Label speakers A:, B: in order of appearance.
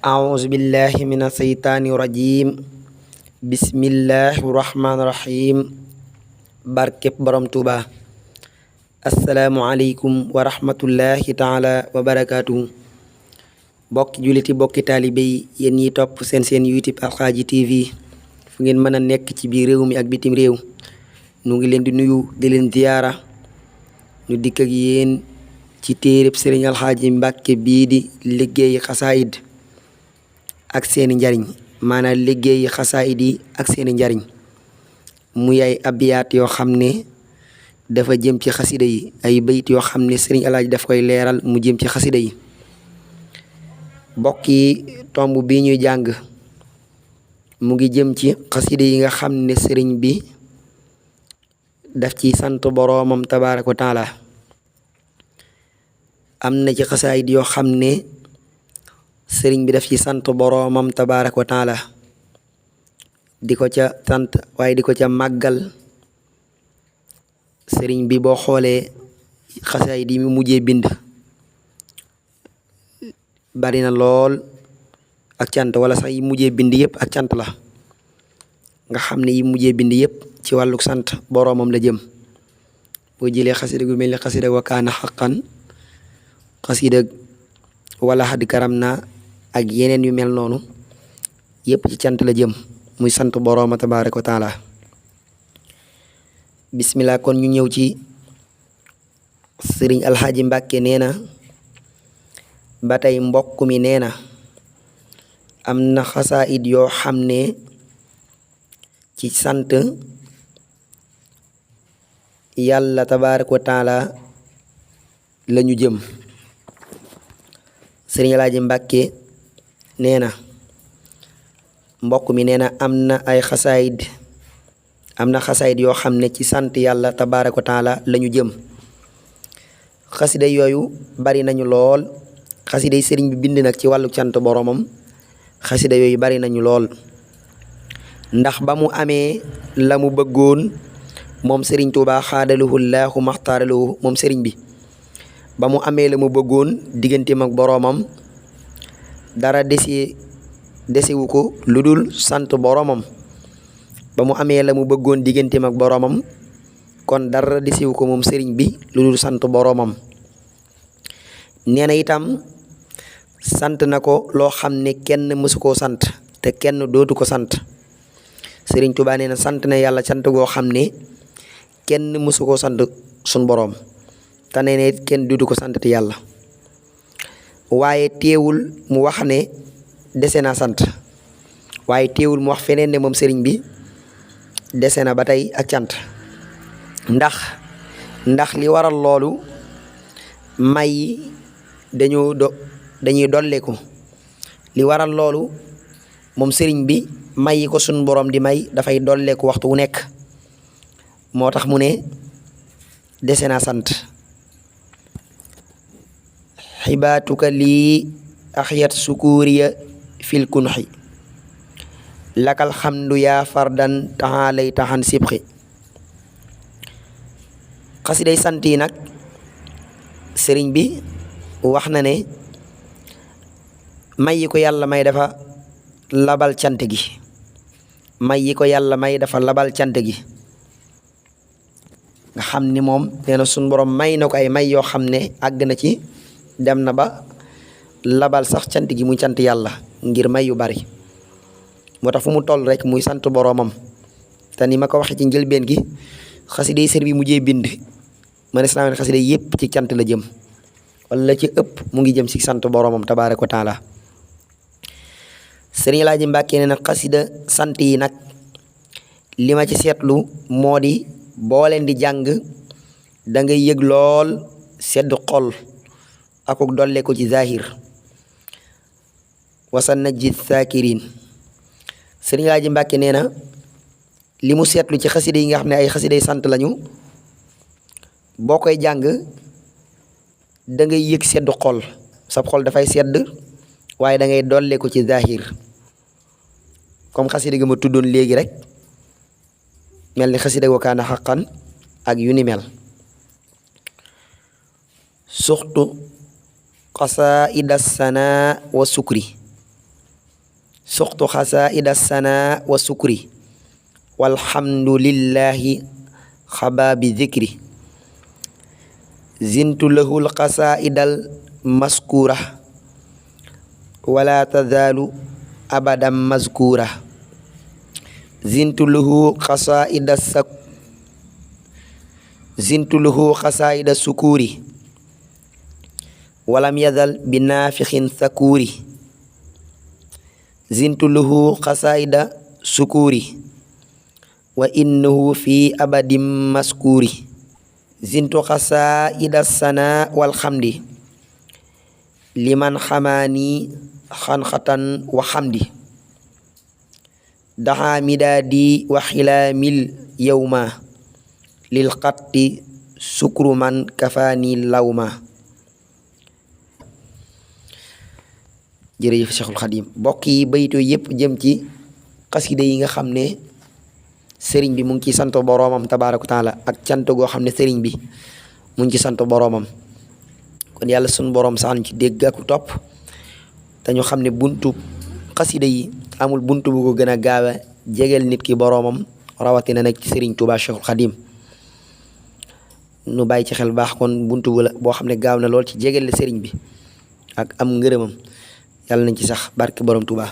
A: أعوذ بالله من الشيطان الرجيم بسم الله الرحمن الرحيم barkeb borom Tuuba assalaamu aleykum wa rahmatullahi taala wa barakaatuhu bokki juliti bokki taalibe yi yéen ñiy topp seen YouTube Alxaaji TV fu ngeen mën a nekk ci biir réew mi ak bitim réew nu ngi leen di nuyu di leen ziyaara ñu dikk ak yéen ci téereb Sëriñ Alxaaji Mbàkke bii di liggéeyi xasaayid ak seeni njariñ maanaam liggéeyi xasaayid yi ak seeni njariñ muy ay abiyaat yoo xam ne dafa jëm ci xasida yi ay bayit yoo xam ne Sëriñ Alaaji daf koy leeral mu jëm ci xasida yi bokk yi tomb bi ñuy jàng mu ngi jëm ci xasida yi nga xam ne sëriñ bi daf ci sant boroomam tabaaraka wa taala am na ci xasaayid yoo xam ne sëriñ bi daf ci sant boroomam tabaaraka wa taala di ko ca sant waaye di ko ca màggal sëriñ bi boo xoolee xasaayid yi mu mujjee bind bari na lool ak cant wala sax yi mujjee bind yëpp ak cant la nga xam ne yi mujjee bind yëpp ci wàllu sant boroomam la jëm boo jëlee xasida gu mel ni xasida wa kaana xaqan xasida wala xad karam na ak yeneen yu mel noonu yëpp ci cant la jëm muy sant borooma tabaaraka wa taala bismillah kon ñu ñëw ci sëriñ Alxaaji Mbàkke nee na ba tey mbokk mi nee na am na xasaayid yoo xam ne ci sant yàlla tabaaraka wa taala lañu jëm sëriñ Alxaaji Mbàkke nee na mbokk mi nee na am na xasaayid yoo xam ne ci sant yàlla tabaaraka wa taala lañu jëm xasida yooyu bari nañu lool xasida yi sëriñ bi bind nag ci wàllu cant boromam xasida yooyu bari nañu lool ndax ba mu amee la mu bëggoon moom sëriñ Tuubaa xaadalahu llaahu maxtaaralahu moom sëriñ bi ba mu amee la mu bëggoon digganteem ak boromam dara desewu ko lu dul sant boromam ba mu amee la mu bëggoon digganteem ak boromam kon dara desewu ko moom sëriñ bi lu dul sant boromam nee na itam sant na ko loo xam ne kenn mësu koo sant te kenn dootu ko sant sëriñ Tuubaa nee na sant na yàlla sant goo xam ne kenn mësu koo sant sun boroom te nee na kenn dootu ko sant te yàlla waaye teewul mu wax ne dese na sant waaye teewul mu wax feneen ne moom sëriñ bi dese na ba tey ak cant ndax li waral loolu may dañuy dolleeku li waral loolu moom sëriñ bi may yi ko sun boroom di may dafay dolleeku waxtu wu nekk moo tax mu ne dese na sant xibaatuka lii axyat sukuriya fil kunxi lakal xamdu yaa fardan taxaalay taxan sibxi xasiday sant yi nag sëriñ bi wax na ne may yi ko yàlla may dafa labal cant gi may yi ko yàlla may dafa labal cant gi nga xam ni moom nee na suñ borom may na ko ay may yoo xam ne àgg na ci dem na ba labal sax cant gi muy cant yàlla ngir may yu bari moo tax fu mu toll rek muy sant boroomam te ni ma ko waxee ci njëlbeen gi xasida yi sër bi mujjee bind man islaam ne xasida yépp ci cant la jëm wala ci ëpp mu ngi jëm ci sant boroomam tabaaraka wa taala sëriñ Alaaji Mbàkke ne nag xasida sant yi nag li ma ci seetlu moo di boo leen di jàng da ngay yëg lool sedd xol akuk dolle ko ci zahir wasa najji sakirin sëriñ Alaaji Mbàkke nee na li mu seetlu ci xasida yi nga xam ne ay xasida yi sant lañu boo koy jàng da ngay yëg sedd xol sab xol dafay sedd waaye da ngay dolle ko ci zahir comme xasida gi ma tuddoon léegi rek mel ni xasida wa kaana xaqan ak yu ni mel suxtu qasaida sana wa sukri suqtu xasaida sana wa sukri walhamdulillahi xabaabi zikri zintu lahul xasaidal maskura wala tazaalu abadan mazkura zintu lahu xasaida sukuri walam yazal bi naafixin sakuuri zintu lahu xasaida sukuri wa innahu fi abadim maskuuri zintu xasaida sana walxamdi liman xamaani xanxatan wa xamdi daxa midaadi wa xilaamil yawma lil xatti sukru man kafaani lawma. jërëjëf Cheikhul Xadim. mbokk yi baytu yëpp jëm ci xasida yi nga xam ne sëriñ bi mu ngi ci sant boroomam tabaaraka taala ak cant goo xam ne sëriñ bi mu ngi ci sant boroomam. kon yàlla sunu boroom sax ci dégg ak topp te ñu xam ne buntu xasida yi amul buntu bu ko gën a gaaw a jegeel nit ki boroomam rawatina nag ci sëriñ Tuubaa Cheikhul Xadim. nu bàyyi ci xel baax kon buntu bu la boo xam ne gaaw na lool ci jegeel sëriñ bi ak am ngërëmam. yàlla nañ ci sax barke borom Tuubaa.